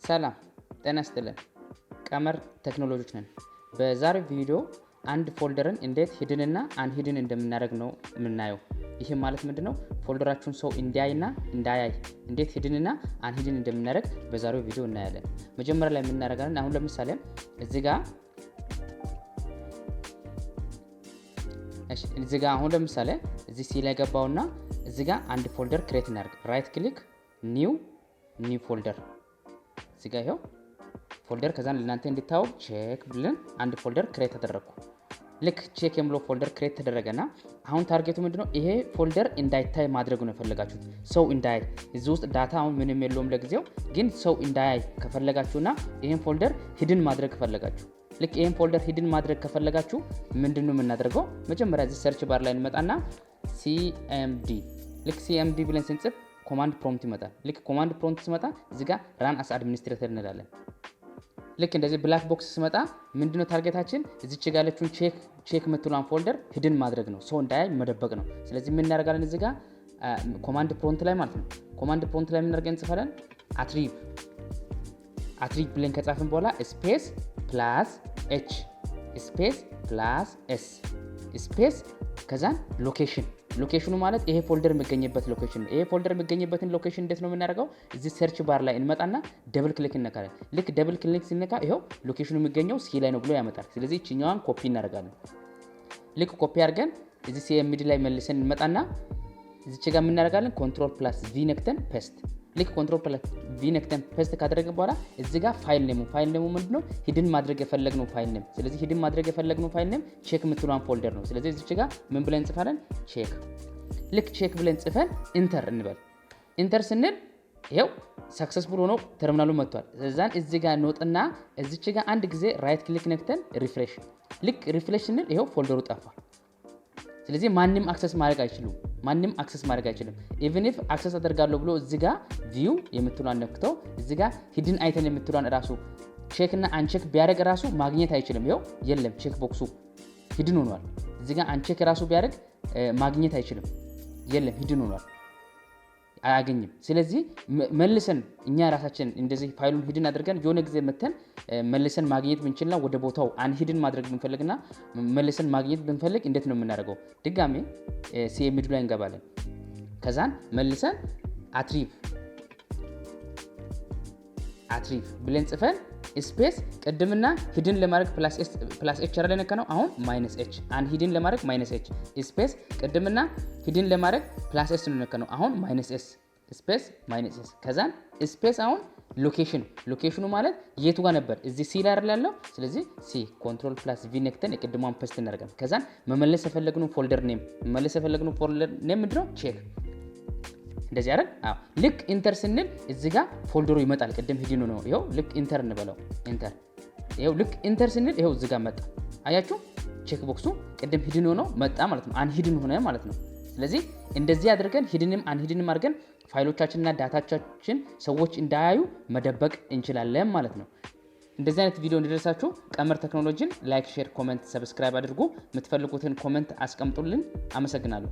ሰላም ጤና ይስጥልን። ቀመር ቴክኖሎጂዎች ነን። በዛሬው ቪዲዮ አንድ folder ን እንዴት hidden ና unhidden እንደምናደርግ ነው የምናየው። ይህም ማለት ምንድነው? Folder ኣችሁን ሰው እንዲያይና እንዳያይ እንዴት hidden ና unhidden እንደምናደርግ በዛሬው ቪዲዮ እናያለን። መጀመሪያ ላይ የምናደርጋለን፣ አሁን ለምሳሌ እዚህ ጋ አሁን ለምሳሌ እዚህ C ላይ ገባውና እዚህ ጋ አንድ folder create እናደርግ። Right click፣ new folder። እዚህ ጋ ይኸው folder። ከዛን ለእናንተ እንድታወቅ check ብለን አንድ folder create አደረግኩ። ልክ check የሚለው folder create ተደረገና አሁን target ኡ ምንድነው? ይሄ folder እንዳይታይ ማድረግ ነው የፈለጋችሁት። ሰው እንዳያይ፣ እዚህ ውስጥ data አሁን ምንም የለውም ለጊዜው፣ ግን ሰው እንዳያይ ከፈለጋችሁና ይሄን folder hidden ማድረግ ከፈለጋችሁ፣ ልክ ይሄን folder hidden ማድረግ ከፈለጋችሁ ምንድነው የምናደርገው? መጀመሪያ እዚህ search bar ላይ እንመጣና CMD፣ ልክ CMD ብለን ስንጽፍ command prompt ይመጣል። ልክ command prompt ሲመጣ እዚህ ጋር run as administrator እንላለን። ልክ እንደዚህ black box ሲመጣ ምንድነው target ኣችን? እዚች ጋ ያለችውን check የምትሏን folder hidden ማድረግ ነው፣ ሰው እንዳያይ መደበቅ ነው። ስለዚህ ምን እናደርጋለን? እዚህ ጋር command prompt ላይ ማለት ነው። Command prompt ላይ የምናደርገው እንጽፋለን attrib። Attrib ብለን ከጻፍን በኋላ space plus H space plus S space ከዛን location። Location ኑ ማለት ይሄ folder የሚገኝበት location ነው። ይሄ folder የሚገኝበትን location እንዴት ነው የምናደርገው? እዚህ search bar ላይ እንመጣና double click እንነካለን። ልክ double click ስንነካ ይኸው location ኑ የሚገኘው C ላይ ነው ብሎ ያመጣል። ስለዚህ ይችኛዋን ኮፒ እናደርጋለን። ልክ ኮፒ አድርገን እዚህ CMD ላይ መልሰን እንመጣና እዚች ጋር የምናደርጋለን control plus V ነክተን paste። ልክ control plus V ነክተን paste ካደረግን በኋላ እዚህ ጋር file name ኡ፣ file name ኡ ምንድነው? Hidden ማድረግ የፈለግነው file name። ስለዚህ hidden ማድረግ የፈለግነው file name check የምትሏን folder ነው። ስለዚህ እዚች ጋር ምን ብለን እንጽፋለን? Check። ልክ check ብለን ጽፈን enter እንበል። Enter ስንል ይኸው successful ሆኖ ተርሚናሉ መጥቷል። እዛን እዚህ ጋር እንወጥና እዚች ጋር አንድ ጊዜ right click ነክተን refresh። ልክ refresh ስንል ይኸው folder ኡ ጠፋ። ስለዚህ ማንም access ማድረግ አይችሉም። ማንም access ማድረግ አይችልም። Even if access አደርጋለሁ ብሎ እዚህ ጋር view የምትሏን ነክተው እዚህ ጋር hidden item የምትሏን ራሱ check እና uncheck ቢያደርግ ራሱ ማግኘት አይችልም። ይኸው የለም፣ check box ኡ hidden ሆኗል። እዚህ ጋር uncheck ራሱ ቢያደርግ ማግኘት አይችልም። የለም፣ hidden ሆኗል፣ አያገኝም። ስለዚህ መልሰን እኛ ራሳችን እንደዚህ file ኡን hidden አድርገን የሆነ ጊዜ መተን መልሰን ማግኘት ብንችልና ወደ ቦታው unhidden ማድረግ ብንፈልግና መልሰን ማግኘት ብንፈልግ እንዴት ነው የምናደርገው? ድጋሜ CMD ላይ እንገባለን። ከዛን መልሰን attrib ብለን ጽፈን space፣ ቅድምና hidden ለማድረግ plus H አይደል የነካነው? አሁን minus H፣ unhidden ለማድረግ minus H space። ቅድምና hidden ለማድረግ plus S ነው የነካነው፣ አሁን minus S space minus S፣ ከዛን space፣ አሁን location። Location ኑ ማለት የቱ ጋር ነበር? እዚህ C ላይ አይደል ያለው? ስለዚህ C፣ control plus V ነክተን የቅድሟን paste እናደርጋለን። ከዛን መመለስ የፈለግነው folder name ምንድነው? Check። እንደዚህ አይደል? አዎ። ልክ enter ስንል እዚህ ጋር folder ኡ ይመጣል። ቅድም hidden ነው። ይኸው ልክ enter እንበለው፣ enter። ይኸው ልክ enter ስንል ይኸው እዚህ ጋር መጣ። አያችሁ? Check box ኡ ቅድም hidden ሆኖ መጣ ማለት ነው። Unhidden ሆነ ማለት ነው። ስለዚህ እንደዚህ አድርገን hidden ም unhidden ም አድርገን ፋይሎቻችንና data ቻችን ሰዎች እንዳያዩ መደበቅ እንችላለን ማለት ነው። እንደዚህ አይነት ቪዲዮ እንዲደርሳችሁ ቀመር ቴክኖሎጂን like፣ share፣ comment፣ subscribe አድርጉ። የምትፈልጉትን comment አስቀምጡልን። አመሰግናለሁ።